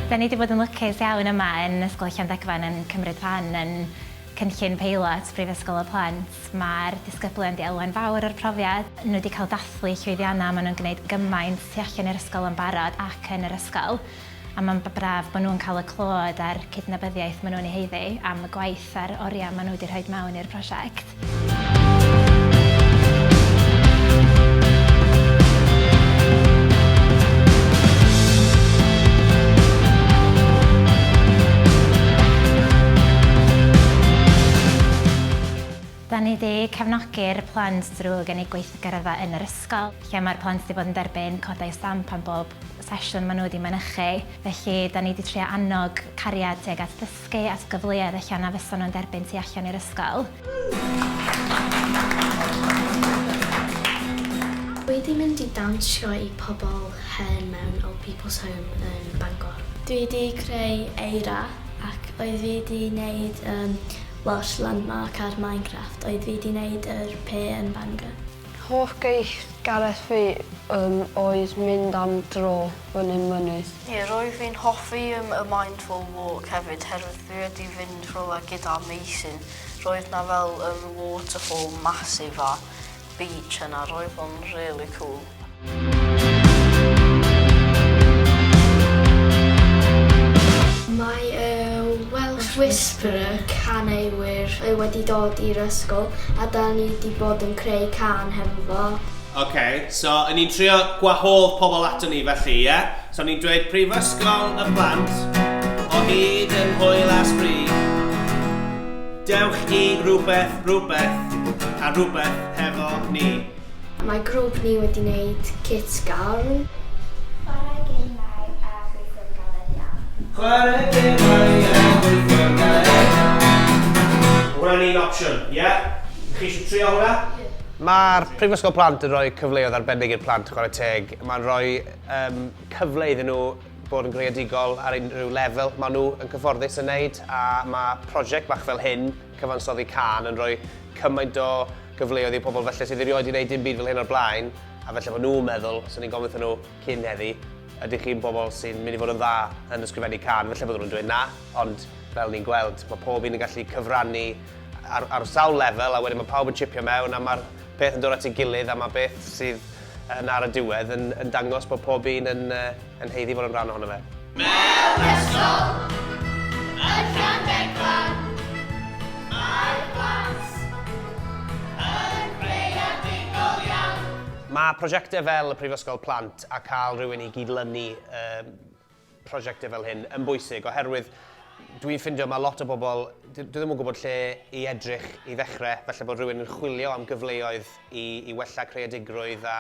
Da ni 'di bod yn lwcus iawn yma yn Ysgol Llandegfan yn cymryd rhan yn cynllun peilot Brifysgol y Plant. Mae'r disgyblion 'di elwa'n fawr o'r profiad. Nhw 'di cael dathlu llwyddiannau, maen nhw'n gwneud gymaint tu allan i'r ysgol yn barod ac yn yr ysgol. A mae'n braf bod nhw'n cael y clod a'r cydnabyddiaeth maen nhw'n ei haeddu am y gwaith a'r oriau maen nhw wedi rhoi mewn i'r prosiect. Da ni 'di cefnogi'r plant drwy gynnig gweithgareddau yn yr ysgol, lle mae'r plant 'di bod yn derbyn codau stamp am bob sesiwn maen nhw wedi mynychu. Felly, da ni 'di trio annog cariad tuag at ddysgu, at gyfleoedd ella na fysa nhw'n derbyn tu allan i'r ysgol. Dwi 'di mynd i dawnsio i pobl hen mewn Old People's Home yn Bangor. Dwi 'di creu eira ac oedd fi 'di neud yym Welsh Landmark ar Minecraft oedd fi 'di neud yr P yn Bangor. Hoff gweithgaredd fi yym oedd mynd am dro fyny mynydd. Ie roedd fi'n hoffi yym y mindful walk hefyd herwydd fi wedi fynd rhywle gyda Mason roedd 'na fel yym waterfall massive a beach yna roedd o'n really cool. Mae y Welsh Whisperer, caneuwyr, wedi dod i'r ysgol a da ni 'di bod yn creu cân hefo fo. Ok, so 'yn ni'n trio gwahodd pobl ato ni felly, ie? So ni'n dweud Prifysgol y Plant, o hyd yn hwyl a sbri. Dewch i rhywbeth, rhywbeth, a rhywbeth hefo ni. Mae grŵp ni wedi wneud cytgorn. Chwarae gemau a gweithio'n galed iawn. Chwarae gemau a gweithio'n galed iawn. Mae hwnna'n un opsiwn, ie? Chi eisiau trio hwnna? Ie. Mae'r Prifysgol Plant yn rhoi cyfleoedd arbennig i'r plant, chwarae teg. Mae'n rhoi um, cyfle iddyn nhw bod yn greadigol ar unrhyw lefel maen nhw yn cyfforddus yn wneud a mae prosiect bach fel hyn, cyfansoddi cân, yn rhoi cymaint o gyfleoedd i pobl falle sydd erioed 'di wneud dim byd fel hyn o'r blaen, a falle bod nhw'n meddwl, os o'n i'n gofyn wrthyn nhw cyn heddi, ydych chi'n bobl sy'n mynd i fod yn dda yn ysgrifennu cân, falle bydden nhw'n dweud na, ond fel ni'n gweld, mae pob un yn gallu cyfrannu ar, ar sawl lefel, a wedyn mae pawb yn chipio mewn, a mae'r peth yn dod at ei gilydd, a mae beth sydd yn ar y diwedd yn, yn dangos bod pob un yn, uh, yn haeddu fod yn rhan ohono fe. Mewn ysgol yn Llandegfan, mae'r plant yn greadigol iawn. Mae prosiectau fel y Prifysgol Plant a cael rhywun i gydlynu prosiectau fel hyn yn bwysig oherwydd dwi'n ffindio mae lot o bobl, dwi ddim yn gwybod lle i edrych i ddechrau, falle bod rhywun yn chwilio am gyfleoedd i, i wella creadigrwydd a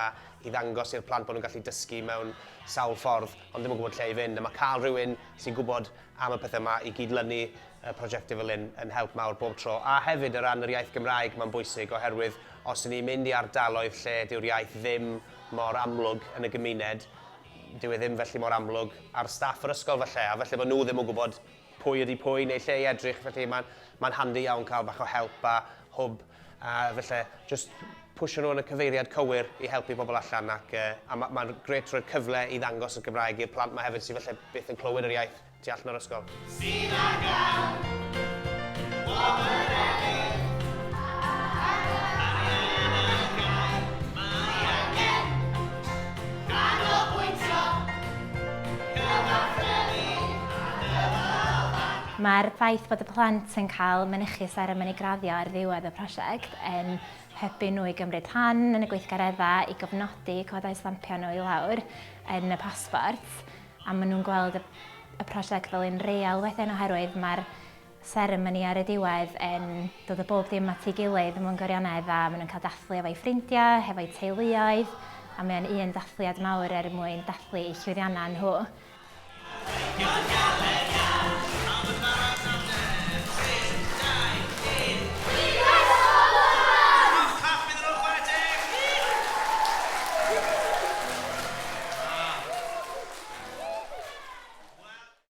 i ddangos i'r plant bod nhw'n gallu dysgu mewn sawl ffordd, ond ddim yn gwybod lle i fynd. A mae cael rhywun sy'n gwybod am y pethau yma i gydlynu y prosiectau fel hyn yn help mawr bob tro. A hefyd o ran yr iaith Gymraeg mae'n bwysig oherwydd os y'n ni'n mynd i ardaloedd lle dyw'r iaith ddim mor amlwg yn y gymuned, dyw e ddim felly mor amlwg ar staff yr ysgol falle, a falle bod nhw ddim yn gwybod pwy ydy pwy neu lle i edrych, felly mae'n mae'n handi iawn cael bach o help a hwb a felly jyst pwsio nhw yn y cyfeiriad cywir i helpu pobl allan ac uh, a mae'n ma grêt rhoi'r cyfle i ddangos y Gymraeg i'r plant 'ma hefyd sydd falle byth yn clywed yr iaith tu allan o'r ysgol. Sydd ar gael wobr efydd arian ar gael mae angen canolbwyntio cyfathrebu a dyfalbarhau. Mae'r ffaith bod y plant yn cael mynychu seremoni graddio ar ddiwedd y prosiect yn hybu nhw i gymryd rhan yn y gweithgareddau, i gofnodi codau stampio nhw i lawr yn y pasbort, a maen nhw'n gweld y, y prosiect fel un real wedyn oherwydd mae'r seremoni ar y diwedd yn dod â bob dim at ei gilydd mewn gwirionedd a maen nhw'n cael dathlu efo'u ffrindiau, hefo'u teuluoedd a mae o'n un dathliad mawr er mwyn dathlu eu llwyddiannau nhw. Teithio'n iawn!